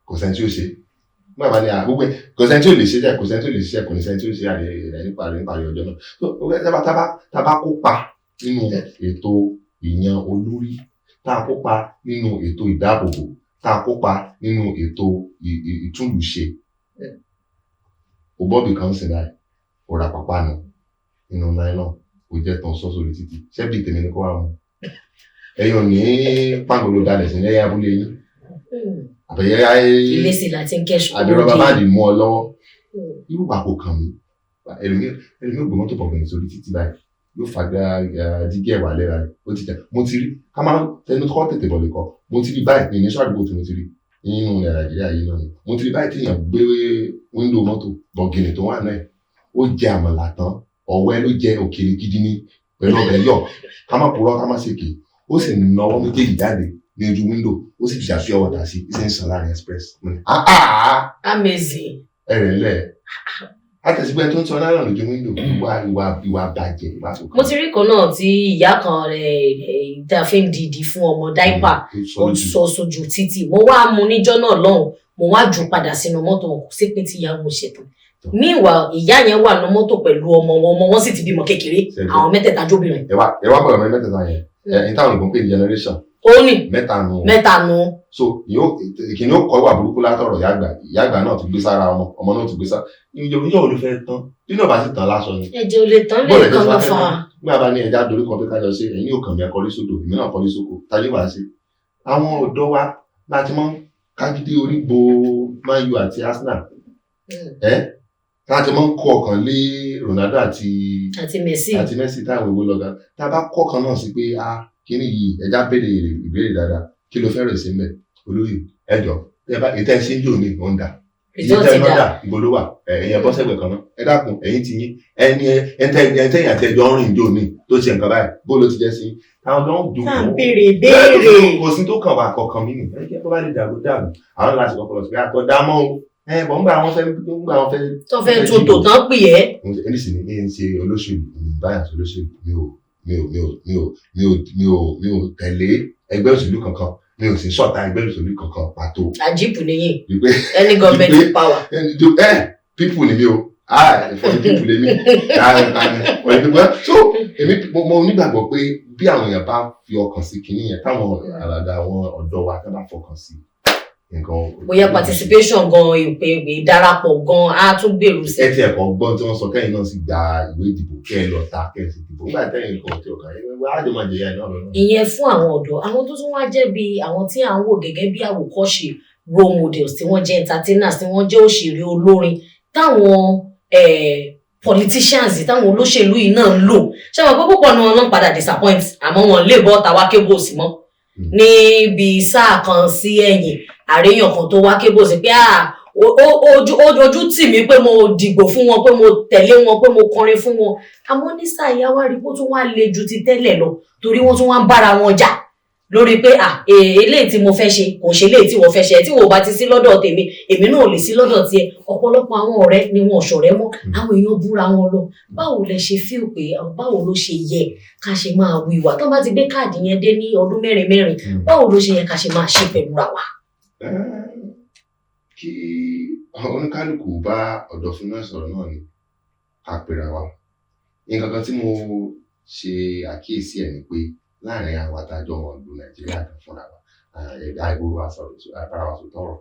kò sẹ́ni tí ó ṣe. Nígbà bá ní gbogbo ẹ̀ kò sẹ́ni tí ó lè ṣe jẹ́, kò sẹ́ni tí ó lè ṣiṣẹ́, kò ní sẹ́ni tí ó ṣe àrẹ rẹ̀ níparí ọjọ́ náà. So tá bá kópa nínú ètò ìyan olórí, tá a kópa nínú ètò ìdáàbòbò, tá a kópa nínú ètò ìtúlùṣe. O bọ́ọ̀bì kan sì báyìí, o ra pàpánu nínú nylon, o jẹ́ tán sọ́ sórí títì. Ṣé bí tèmi ni kó wá mu? Ẹ̀yin ò ní pàǹgolo dalẹ̀ sí lẹ́yìn abúlé yín. Àbẹ̀yẹ ayé Ilé sì láti ń kẹ́sùn. Àbí rọ́bà báàdì mú ọ lọ́wọ́. Irú ìwà kò kàn mí. Ẹlòmíì ò gbé mọ́tò bọ̀gìnì sórí títì báyìí, yóò fa dígí ẹ̀wà lẹ́ra rẹ̀. Ó ti jà. Mo ti rí ká máa tẹnu kọ́ tètè bọ̀ lè kọ́. Mo ti rí báyìí ní ìníṣọ́ àdúgbò tí mo ti rí nínú ilẹ̀ Nàìjíríà yìí náà ni. Mo ti rí báyìí tí èèyàn gbé wíńdò mọ́tò bọ̀gìnì tó wà náà. Ó jẹ àmàlà tán, ọ̀wẹ́ ló jẹ òkèlè gidi ní pẹ̀lú ọbẹ̀ yọ̀. Ká má purọ́, ká má ṣèké. Ó sì nawọ́ méjèèjì jáde ní ojú wíńdò, ó sì jà sí ọwọ́ tà sí, ó sì ń sàn láàrin express. Mo ní, "Ah, ah, Amazing. Ẹ̀rẹ̀ ńlẹ̀." Àtẹ̀sígbẹ́ tó ń sọ náírà lójú wíńdò, ìwà bàjẹ́, ìwà tó Mo ti rí kan náà tí ìyá kan rẹ̀ tá a fi ń dìdí fún ọmọ diaper, ó sọ sójú títì. Mo wá mú níjọ́ náà lọ́hùn, mo wá jù padà sínú mọ́tò wọn. Kò sí pé tí ìyá wọn ṣètò. Meanwhile, ìyá yẹn wà ní mọ́tò pẹ̀lú ọmọ wọn, ọmọ wọn sì ti bímọ kékeré, àwọn mẹ́tẹ̀ẹ̀ta jóbìnrin. Ẹ wá bọ̀rọ̀ mẹ́tẹ̀ẹ̀ta yẹn, ẹ̀ ní táwọn òyìnbó ń pè ní generation Ó ní mẹ́ta nù. Mẹ́ta nu. So ìkíní ó kọ́ ìwà burúkú látọ̀rọ̀ ìyá àgbà, ìyá àgbà náà ti gbé sára ọmọ, ọmọ náà ti gbé sára ìjọ ìjọ ò lè fẹ́ tán tí náà bá sì tán lásọ ni. Ẹ̀jẹ̀ ò lè tán Bọ́ọ̀lù lẹ́ẹ̀kan ẹ̀jẹ̀ lọ tí fà wọ́n fẹ́ nígbà bá ní ẹja dorí kan pé kájọ ṣe, ẹ̀yin ò kàn mí, ẹkọrí sódò, èmi náà kọrí sóko, ta ni wàá ṣe? Àwọn ọ̀dọ́ wa láti mọ́ kájídé orí bo Man U àti Arsenal, ẹ́ láti mọ́ kó ọkàn lé Ronaldo àti àti Messi. Àti Messi táwọn èwo lọ́gà. Tá a bá kọ́ kan náà sí pé a kíní yìí, ẹja béèrè ìbéèrè dáadáa, kí ló fẹ́rẹ̀ sí mbẹ̀? Olóyè ẹjọ́ ètò ẹ̀ ṣe ń jò ní òǹdà Result ìyẹn ti tẹ́ dà. dà ìbò ló wà. Ẹ̀yin ẹ̀bọ́ sẹ́gbẹ̀ kan náà, ẹ dákun, ẹ̀yin ti yín ẹni ẹ̀ńtẹ́yìn àti ẹjọ́ ń rìn jò ní tó ṣe nǹkan báyìí, bó ló ti jẹ́ sí táwọn gan dùn. Tá à ń béèrè ìbéèrè. Kò sí tó kàn wá kọ̀ọ̀kan mí nì ẹ jẹ́ bó bá lè dàrú dàrú, àwọn láti kọ́kọ́ lọ sí pé àkọ́dá mọ́ o. Ẹ bọ̀ ńgbà wọn fẹ́ Tó fẹ́ tún tò tán pè é. Ẹni sì ni mi ń ṣe olóṣèlú, mi ń báyà sí olóṣèlú, mi ò tẹ̀lé ẹgbẹ́ òṣèlú kankan, mi ò sì ṣọ̀tá ẹgbẹ́ òṣèlú kankan pàtó. Àjíìpù nìyí. Wípé Any government in power. People ni mi o, ah, for the people lèmi, ah, for the people. So èmi mo nígbàgbọ́ pé bí àwọn èèyàn bá fi ọkàn sí kinní yẹn, táwọn àràdà àwọn ọ̀dọ́ wa tá bá fọkàn sí nǹkan. Bóyá participation gan, ìpè ìdarapọ̀ gan á tún gbèrú sí. Ẹ ti ẹ̀kọ́ gbọ́n tí wọ́n sọ kẹ́yìn náà sì gba ìwé ìdìbò, kẹ́ ẹ lọ ta, kẹ́ ẹ sì dìbò nígbà tẹ́yìn kan tí ọkàn yẹn wá á jọ máa jẹyà náà lọ́nà. Ìyẹn fún àwọn ọ̀dọ́. Àwọn tó tún wá jẹ́ bí àwọn tí à ń wò gẹ́gẹ́ bí àwòkọ́ṣe, role models, tí wọ́n jẹ́ entertainers, tí wọ́n jẹ́ òṣèré, olórin, táwọn politicians, táwọn olóṣèlú yìí náà ń lò, ṣé wọn pé púpọ̀ ní wọn náà padà disappoint, àmọ́ wọn lè bọ́ tàwa kébò sí mọ́. Níbi sáà kan sí ẹ̀yìn, àríyàn kan tó wá kébò sí pé ah, ojú tì mí pé mo dìgbò fún wọn, pé mo tẹ̀lé wọn, pé mo kọrin fún wọn. Àmọ́ ní sáà ìyá wa rí kó tún wá le ju ti tẹ́lẹ̀ lọ, torí wọ́n tún wá ń bára wọn jà lórí pé à eléyìí tí mo fẹ́ ṣe kò ṣe eléyìí tí wọ́n fẹ́ ṣe, tí wọ́n bá ti sí lọ́dọ̀ tèmi, èmi náà ò lè sí lọ́dọ̀ tiẹ̀. Ọ̀pọ̀lọpọ̀ àwọn ọ̀rẹ́ ni wọn ò ṣọ̀rẹ́ mọ́, àwọn èèyàn búra wọn lọ. Báwo lẹ ṣe feel pé báwo ló ṣe yẹ ká ṣe máa wíwà tó bá ti gbé káàdì yẹn dé ní ọdún mẹ́rin mẹ́rin? Báwo ló ṣe yẹ ká ṣe máa ṣe pẹ̀lú ra wa? Kí oníkálukú bá ọ̀dọ̀fin náà sọ̀rọ̀ náà ni ká pera wa. Nǹkan kan tí mo ṣe àkíyèsí ẹ̀ ni pé láàrin àwa tá a jọ wọn ìlú Nàìjíríà kan fúnra wa, ẹ̀dá ìgboro wa sọ̀rọ̀ bára wa sọ tọrọ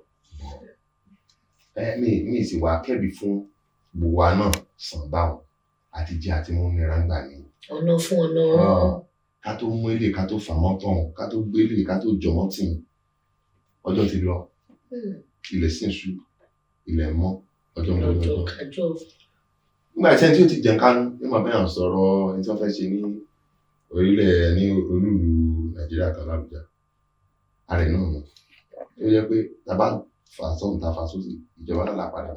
ẹ, mi sì wá kẹ́bi fún gbogbo wa náà sàn báwọn àti jẹ àti mú nira ńgbà ní. Ọ̀nà fún ọ̀nà. Ká tó mú ilé, ká tó fà mọ́ tọ̀hún, ká tó gbélé, ká tó jọmọ́ tì í, ọjọ́ ti lọ, ilẹ̀ sì ń ṣú, ilẹ̀ mọ́, ọjọ́ ń lọ lọ́jọ́ lọ́jọ́. Kájọ. Nígbà tí ẹni tí ó ti jẹun kánú ní màá bẹ́yàn sọ̀rọ̀ ẹni tí wọ́n fẹ́ ṣe ní orílẹ̀ ní olúùlú Nàìjíríà kan l'Ábùjá, ààrẹ náà nù ó yẹ pé tá a bá fà sọ́hùn, tá a fà sósì, ìjọba náà là padà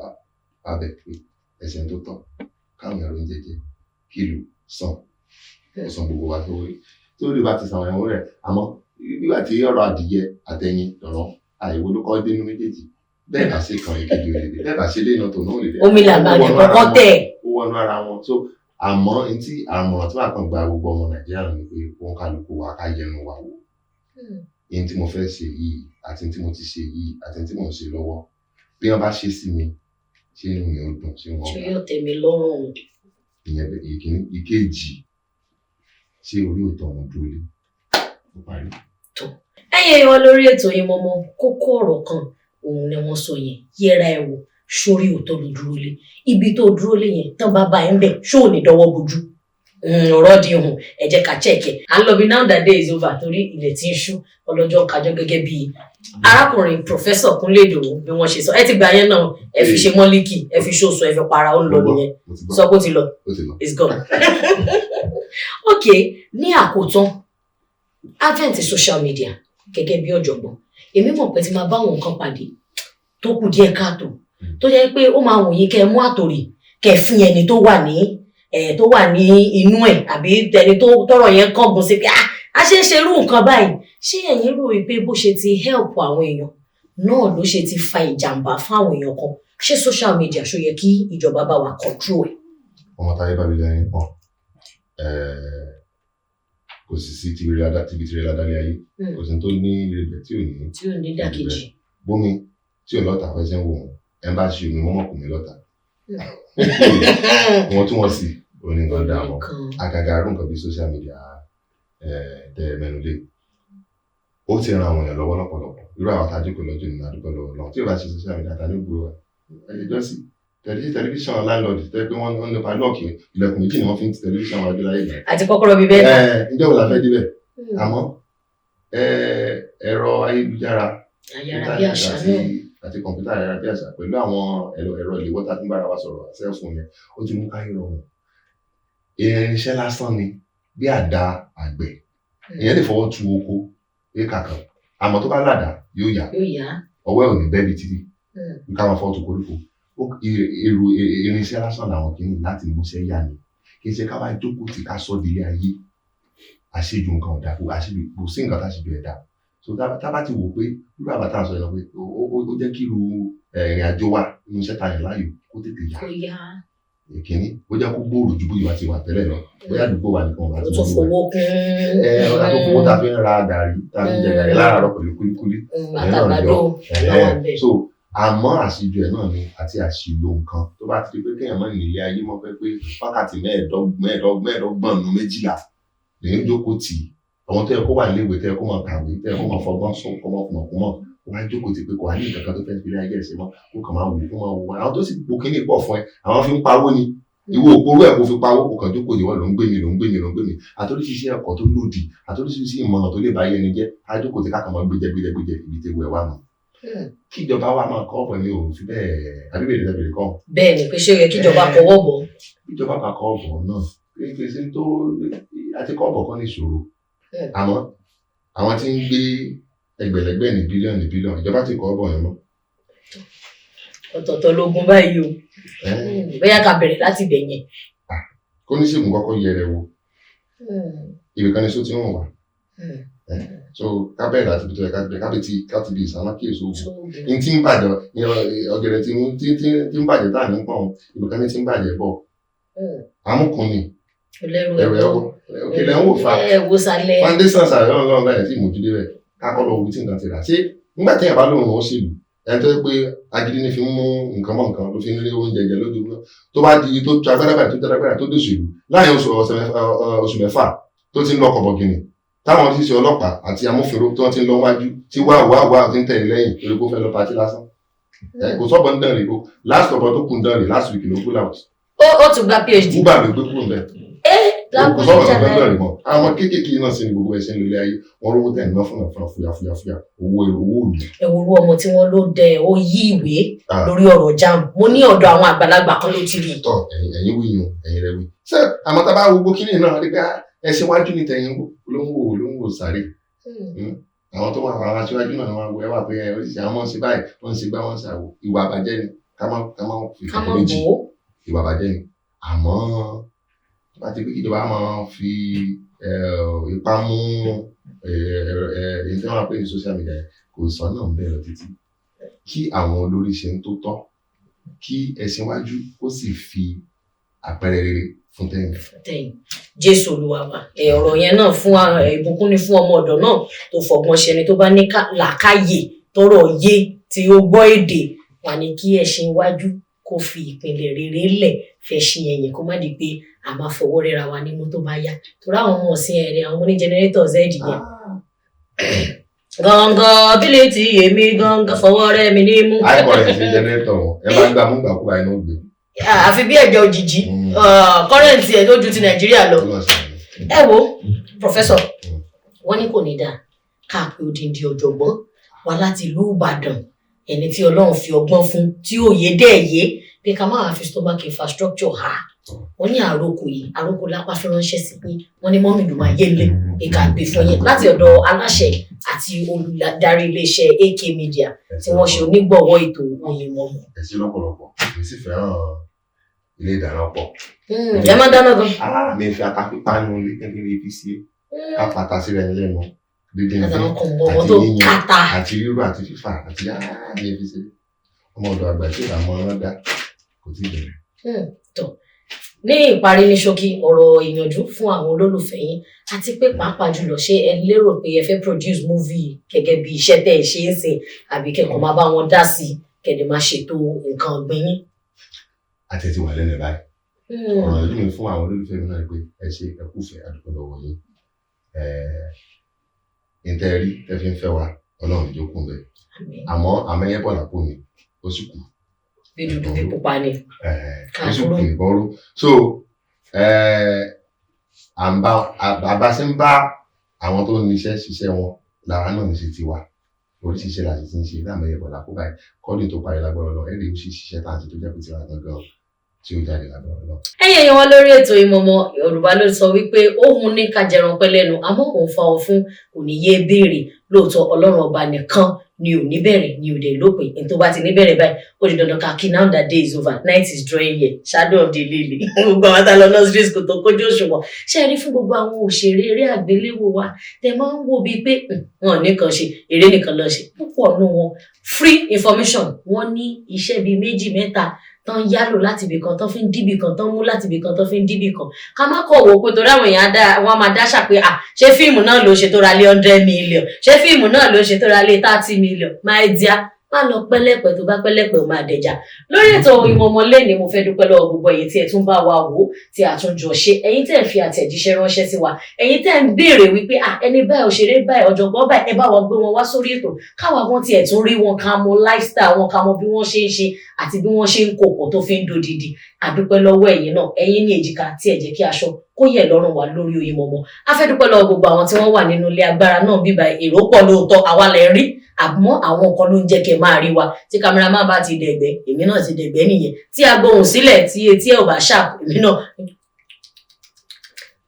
bá bẹ̀ pé ẹsẹ̀ tó tọ́ káwọn èèyàn ló ń jẹjẹ kí ìlú sàn, ó san gbogbo wa tó rí tí ó lè bá ti sàn ẹ̀wọ̀n rẹ̀ àmọ́. Nígbà tí ọ̀rọ̀ adìyẹ àtẹyin lọ̀rọ̀ àìwò ló kọ́ dénú méjèèjì, bẹ́ẹ̀ bá ṣe kan èkejì ò lè dé, bẹ́ẹ̀ bá ṣe léèna tòun náà ò lè dé. Omi làgbà ní kọ́kọ́ tẹ̀. Ó wọnú ara wọn. So àmọ́ n tí àmọ̀ràn tí màá kàn gba gbogbo ọmọ Nàìjíríà ni pé òun kálukú wa ká yẹnu wa wò. N tí mo fẹ́ ṣe yìí àti n tí mo ti ṣe yìí àti n tí mò ń ṣe lọ́wọ́, bí wọ́n bá ṣe sí mi, ṣé inú mi ò dùn, ṣé wọ́n Ṣé yóò tẹ́ mi lọ́rùn? Ìyẹn ìkíní. Ìkejì, ṣé orí òótọ́ òun dúró lé? Ó parí. Ẹ̀yin èèyàn lórí ètò Oyinmomo, kókó ọ̀rọ̀ kan òun ni wọ́n sọ yẹn: yẹra ẹ wò, sórí òótọ́ ló dúró lé? Ibi tó dúró lé yẹn, tán bá bá ẹ ń bẹ̀, ṣó ò ní dọwọ́ bojú? Ọ̀rọ̀ di hùn. Ẹ jẹ́ ká check ẹ̀. À ń lọ bí now that day is over, torí ilẹ̀ tí ń ṣú, ọlọ́jọ́ kájọ́. Gẹ́gẹ́ bí arákùnrin Professor Kúnlé Ìdòwú bí wọ́n ṣe sọ, ẹ ti gbà yẹn náà, ẹ fi ṣe mọ́líkì, ẹ fi ṣoṣo, ẹ fi para, ó ń lọ nìyẹn. Mo ti gbọ́. Sọ pé ó ti lọ. Ó ti lọ. It's gone. Ok, ní àkótán, advent social media, gẹ́gẹ́ bí ọ̀jọ̀gbọ́n, èmi mọ̀ pé tí máa bá àwọn nǹkan pàdé tó kù díẹ̀ káàtó, tó jẹ́ pé ó máa wù yín kẹ́ ẹ mú àtòrì kẹ́ ẹ fún ẹni tó wà ní ẹ̀ tó wà ní inú ẹ̀, àbí ẹni tó tọrọ yẹn kángun sí pé ah, a ṣe ń ṣe irú nǹkan báyìí. Ṣé ẹ̀yin rò wípé bó ṣe ti help àwọn èèyàn náà ló ṣe ti fa ìjàmbá fún àwọn èèyàn kan? Ṣé social media, ṣó yẹ kí ìjọba bá wa control ẹ̀? Ọmọ táyé bá mi lẹ́yìn pọ̀, kò sì sí tìbí tirẹ̀ ládàlẹ́ ayé. Kò sí tó ní ìrẹ̀lẹ̀ tí ò ní tí ò ní dàkejì. Bómi tí ò lọ́ta fẹ́ ṣe ń wò wọ́n, ẹ̀ ń bá ṣe omi mọ́mọ́ kò ní lọ́ta. Wọ́n tún wọ́n sì oní nǹkan dà wọ́n. Àgàgà àrùn nǹkan bíi social media tẹ mẹ́nu lé, ó ti ran àwọn èèyàn lọ́wọ́ lọ́pọ̀lọpọ̀. Irú àwọn àtàjókòó lọ́jọ́ ìrìn àdúgbò lọ́wọ́ lọ́wọ́, tí ò bá ṣe social media, ta ló gbúrò wa? Ẹjọ́ sí tẹlifíṣàn landlord tẹ́ pé wọ́n ń lo padlock, ilẹ̀kùn méjì ni wọ́n fi ń ti tẹlifíṣàn wájú láyé ìgbà. Àti kọ́kọ́rọ́ bíi bẹ́ẹ̀. Ǹjẹ́ wo la fẹ́ débẹ̀? Àmọ́ ẹ̀rọ ayélujára ayárabíàṣá náà àti kọ̀ǹpútà ayárabíàṣá pẹ̀lú àwọn ẹ̀rọ ìléwọ́ tá a fi ń bára wa sọ̀rọ̀, cellphone yẹn, ó ti mú káyé rọrùn. Irinṣẹ́ lásán ni, bí àdá àgbẹ̀. Èèyàn lè fọwọ́ tu oko éka kan, àmọ́ tó bá làdá yóò yá. Yóò yá. Ọwọ́ ẹ̀ ò ní bẹ́ẹ̀ bí títí ká máa fọwọ́ tu koríko. Èrò irinṣẹ́ lásán làwọn kìíní láti múṣẹ́ yá ni, kì í ṣe ká wá jókòó tí ká sọ délé ayé. Àṣejù nǹkan ọ̀dà, kò àṣejù, kò sí nǹkan táṣejù ẹ̀dá. So tá bá ti wò pé irú àbá tá à ń sọ yẹn lọ pé ó jẹ́ kí irú ìrìn àjò wa nínú iṣẹ́ tá a yàn láàyò kó tètè yá. Kó yá. Ìkíní, ó jẹ́ kó gbòòrò ju bóyá ti wà tẹ́lẹ̀ lọ, bóyá àdúgbò wa nìkan wà ó tí tún wọ́n fowó kún. Ẹ ọ̀nà tó fowó tá a fi ń ra gàrí, tá a fi ń jẹ gàrí láràárọ̀ pẹ̀lú kúlíkúlí. Ìyẹn náà àtàgbàdo yọ. lọ́wọ́ bẹ́ẹ̀. So àmọ́ àṣejù ẹ̀ náà ni àti àṣìlò nǹkan, tó bá ti di pé kéèyàn má nílé ayé mọ́ pé wákàtí 25 nínú 12 lèyìn jókòó tì í. Àwọn tó yẹ kó wà níléèwé, tó yẹ kó máa kàwé, tó yẹ kó máa fọgbọ́n sún, kó máa fọmọ kó mọ̀, kó wá jókòó tì pé kò wá ní nǹkan kan tó fẹ́ fi ilé ayé ẹ̀ ṣe mọ́, kó kàn máa wò, kó máa wò. Àwọn tó sì po kíní pọ̀ fún ẹ, àwọn fi ń pawó ni. Ìwọ òpóró ẹ̀ kó fi pawó, kó kàn jókòó, ìwọ ló ń gbé mi, ló ń gbé mi, ló ń gbé mi, àtòríṣiṣi ẹ̀kọ́ tó lòdì, àtòríṣiṣi ìmọ̀ràn tó lè bá yẹni jẹ́, á jókòó tí kákan máa gbéjẹ gbéjẹ gbéjẹ ibi tí ewu ẹ̀ wà nù. Kíjọba wa máa kọ́ ọ̀pọ̀ mi ò fi bẹ́ẹ̀ àbí bèrè tẹ̀bèrè kọ́. Bẹ́ẹ̀ ni, pé ṣé ó yẹ kíjọba kọwọ́ bọ̀? Kíjọba bá kọ́ ọ̀bọ̀ náà, pèsè tó àti kọ́ ọ̀bọ̀ kan ní ìṣòro. Àmọ́ àwọn tí ń gbé ẹgbẹ̀lẹ́gbẹ̀ ní bílíọ̀nù ní bílíọ̀nù, ìjọba ti kọ́ ọ̀bọ̀ yẹn mọ́. Ọ̀tọ̀ọ̀tọ̀ lógún báyìí o. Bóyá ká bẹ̀rẹ̀ láti ibẹ̀ yẹn. Kó ní ṣègùn kọ́kọ́ yẹrẹ wo ibì kan ní só ti ń wà. So ká bẹ̀rẹ̀ láti ibi tó yẹ ká bẹ̀rẹ̀, ká ti bí ìsáná kí èso wù ní tí ń bàjẹ́, ọ̀gẹ̀dẹ̀ tí ń bàjẹ́ tá à ní pọ̀n, ibì kan ní tí ń bàjẹ́ bọ̀. Amúkùn ni ẹlẹ́rù ẹ̀rọ ẹ̀wọ̀ òkèlè ń wò fa ẹ wo sálẹ̀. Foundation sàrẹ̀ ọlọ́run báyìí tí ìmọ̀jú débẹ̀, kákọ́ lọ wo tí nǹkan ti rà ṣé nígbà téèyàn bá lóun ó ṣèlú, ẹni tó yẹ pé agídí ní fi ń mú nǹkan mọ́ nǹkan ló fi ń lé oúnjẹ jẹ lójoojúmọ́, tó bá di tó tu agbára báyìí, tó tu agbára tó dòṣèlú láàrin oṣù ọ̀sẹ̀ mẹ́fà, oṣù 6 tó ti ń lọ kọ̀bọ̀gìnì, táwọn oṣiṣẹ́ ọlọ́pàá àti amófinró tí wọ́n ti ń lọ wájú tí wá wá wá ti ń tẹ̀lé lẹ́yìn torí kó fẹ́ lọ patí lásán. Kò sọ́bọ̀ ń dán rè o, last ọ̀bọ tó kù ń dán rè, last week ló pull out. Ó tún gba PhD. Uber ló gbé kúrò ńbẹ̀. Kò sọ́bọ̀ tó ń dán rè mọ́. Àwọn kéékèèké náà sì ni gbogbo ẹ̀ṣẹ̀ ń lólé ayé wọn rówó tẹ̀ ná fúnra fúnra fúya fúya fúya owó owó òlù. Ẹ wo irú ọmọ tí wọ́n ló dẹ ó yí ìwé lórí ọ̀rọ̀ JAMB, mo ní ọ̀dọ̀ àwọn àgbàlagbà kan ló ti rí. Tọ ẹ̀yin wí yun, ẹ̀yin rẹ wí. Ṣé àmọ́ tá a bá wo gbogbo kíní náà rí pé ẹsẹ̀ wájú ní tẹ̀yìn ló ń wò, ló ń wò sáré. Àwọn tó wà àwọn aṣíwájú náà wọn wẹ wà pé oríṣiríṣi àwọn ń ṣe báyìí, wọ́n ń ṣe gbá, wọ́n ń ṣàwò. Ìwà àbàjẹ́ ni, ká má fi ká má méjì. bò ó. Ìwà àbàjẹ́ ni, àmọ́ tó bá ti pé kíjọba máa fi ipá mú Èyí tí wọ́n pè ní social media yẹn, kò sọ náà ń bẹ̀rẹ̀ títí. Kí àwọn olórí ṣe ń tó tọ́, kí ẹṣin wájú kó sì fi àpẹẹrẹ rere fún tẹ̀yìn. Tẹ̀yìn. Jésù Olúwa wa. Ọ̀rọ̀ yẹn náà fún ìbùkún ni fún ọmọ ọ̀dọ̀ náà tó fọgbọ́n ṣe, ẹni tó bá ní làákàyè tọrọ yé tí ó gbọ́ èdè wà ní kí ẹṣin iwájú kó fi ìpìlẹ̀ rere lẹ̀ fẹ́ ṣin ẹ̀yìn, kó má di pé a máa fọwọ́ rẹ́ra wa nímú tó bá yá, torí àwọn ọmọ ọ̀sìn ẹ̀rẹ̀ àwọn oní generator z yẹn gangan bílẹ̀ tí èmi gangan fọwọ́ rẹ́ mi nímú. Àìkọ́ rẹ̀ ṣe generator wọn, ẹ bá ń gbà mú gbàkúgbà inú gbé. Àfi bí ẹ̀jẹ̀ òjijì, current ẹ̀ tó ju ti Nàìjíríà lọ. Ẹ wo, Professor, wọ́n ní kò ní dáa ká pé odindi ọ̀jọ̀gbọ́n wá láti ìlú Ìbàdàn, ẹni tí Ọlọ́run fi ọgbọ́n fún, tí òye dẹ̀ yé, pé ká máa fi stomach infrastructure ha. Wọ́n ní àròkò yìí, àròkò lápá fi ránṣẹ́ sí pé wọ́n ní mummy ló máa yé lé pé ká gbé fún yín láti ọ̀dọ̀ aláṣẹ àti olùdarí iléeṣẹ́ AK Media tí wọ́n ṣe onígbọ̀wọ́ ètò Oyinmomo. Ẹ ṣé lọ́pọ̀lọpọ̀, èmi sì fẹ́ràn ilé ìdáná pọ̀. Ẹ máa dáná gan. Mi fi ata pípa nu ilé kékeré fi sí ká pata sí rẹ lẹ́nu dídín àtàwọn kọ̀ǹbọ̀n tó àti yíyan kàtà. Àti rírò àti fífà àti mi fi sí ọmọ ọ̀dọ̀ àgbà tí ìlànà ọ̀rọ̀ dá kò tí ì bẹ̀rẹ̀. Tọ́, ní ìparí, ní ṣókí, ọ̀rọ̀ ìyànjú fún àwọn olólùfẹ́ yín, àti pé pàápàá jùlọ, ṣé ẹ lérò pé ẹ fẹ́ produce movie gẹ́gẹ́ bí iṣẹ́ tẹ́ ẹ ṣe ń sìn, àbí kẹ́kọ̀ọ́ máa bá wọn dá sí i, kẹ̀dẹ̀ máa ṣètò nǹkan ọ̀gbìn yín? Àti ẹ ti wà lẹ́nu ẹ̀ báyìí. Ọ̀rọ̀ yìí mi fún àwọn olólùfẹ́ mi náà ni pé ẹ ṣe, ẹ kúfẹ̀ẹ́, àdúgbò lọ́wọ́ yín. Ǹtẹ́ rí tẹ́ fi ń fẹ́ wa, Ọlọ́run ní jókòó bẹ́ẹ̀. Àmín. Àmọ́ àmẹ́yẹ bọ̀ lápò mi, ó sì kù. Bí dúdú bí pupa ni. Ó sì kù nìkan ró. So à ń bá àbá ṣe ń bá àwọn tó ń níṣẹ́ ṣiṣẹ́ wọn làwa náà ń ṣe tiwa. Oríṣiríṣi la sì ti ń ṣe ní àmẹ́yẹ bọ̀ lápò báyìí. Kọ́dún tó parí lágbára Ọlọ́run, ẹ̀rí ó sì ṣiṣẹ́ tá à ń ṣe tó jẹ́ pé tiwa gangan tí ó jáde lágbára Ọlọ́run. Ẹ̀yin èèyàn wa lórí ètò Oyinmomo, Yorùbá ló sọ wípé òun ní ká jẹran pẹ́ lẹ́nu, àmọ́ òun fa ọ fún kò ní yé béèrè. Lóòótọ́, Ọlọ́run ọba nìkan ni ò ní bẹ̀rẹ̀ ni ò dé lópin. Ní tó bá ti ní bẹ̀rẹ̀ báyìí, ó di dandan ká kí. Now that day is over, night is drawing near, shadow of the lily. Gbogbo àwọn tá a lọ nursery school tó kójú òṣùwọ̀n ṣé ẹ rí fún gbogbo àwọn òṣèré eré àgbéléwò wa tẹ máa ń wò bíi pé wọn ò ní kan ṣe, eré nìkan lọ ṣe, púpọ̀ nù wọn, free information, wọ́n ní iṣẹ́ bíi méjì mẹ́ta tán yálò láti ibì kan tán fi ń díbì kan, tán mú láti ibì kan tán fi ń díbì kan. Ká má kọ̀ wò pé torí àwọn èèyàn dá wọn máa dáṣà pé, à, ṣé fíìmù náà ló ṣe tó ra lé 100 million? Ṣé fíìmù náà ló ṣe tó ra lé 30 million? My dear, má lọ pẹ́lẹ́pẹ́, tó bá pẹ́lẹ́pẹ́ ò máa dẹja. Lórí ètò Oyinmomo lẹ́ni, mo fẹ́ dúpẹ́ lọ́wọ́ gbogbo ẹ̀yin tí ẹ tún bá wa wò ó, tí a tún jọ ṣe, ẹ̀yin tẹ́ ẹ fi àtẹ̀jíṣẹ́ ránṣẹ́ sí wa, ẹ̀yin tẹ́ ẹ ń béèrè wípé, à, ẹni báyìí, òṣèré báyìí, ọ̀jọ̀gbọ́n báyìí, ẹ bá wa gbé wọn wá sórí ètò, káwa gan tiẹ̀ tún rí wọn, ká mọ lifestyle wọn, ká mọ bí wọ́n ṣe ń ṣe àti bí wọ́n ṣe ń kópọ̀ tó fi ń dodidi. Àdúpẹ́ lọ́wọ́ ẹ̀yin náà. Ẹ̀yin ní èjìká tí ẹ jẹ́ kí aṣọ kó yẹ̀ lọ́rùn wa lórí Oyinmomo. A fẹ́ dúpẹ́ lọ́wọ́ gbogbo àwọn tí wọ́n wà nínú ilé agbára náà bíbá. Èrò pọ̀ lóòótọ́, àwa lẹ̀ rí, àmọ́ àwọn kan ló ń jẹ́ kí ẹ máa rí wa. Tí cameraman bá ti dẹ̀gbẹ́, èmi náà ti dẹ̀gbẹ́ nìyẹn. Tí a gbóhùn sílẹ̀, tí etí ẹ̀ ò bá sharp, èmi náà.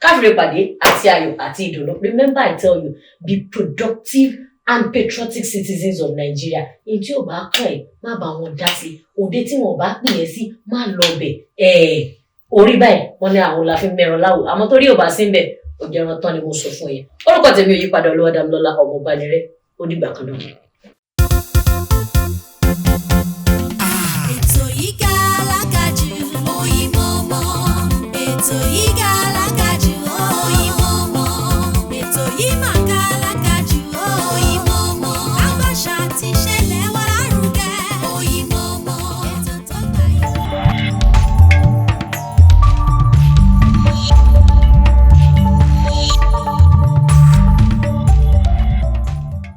Káfíńrè pàdé àti ayọ̀ àti ìdùnnú. Remember, I tell you, be productive and patriotic citizens of Nigeria. Ní tí ò bá kàn ẹ́, má bá wọn dá sí. Òde tí wọn ò bá pè é sí, má lọ bẹ̀. Ẹ̀ orí báyìí, wọn ní àwọn la fi mẹ́ran láwò, àmọ́ torí ò bá sí ń bẹ̀, ó jẹran tán ni mo sọ fún yẹn. Orúkọ tèmi ò yípadà, Olúwadámilọ́lá ọmọ Ọbanirẹ́. Ó dìgbà kan náà. Ètò yìí ga alágàjù. Oyinmomo, ètò yìí ga.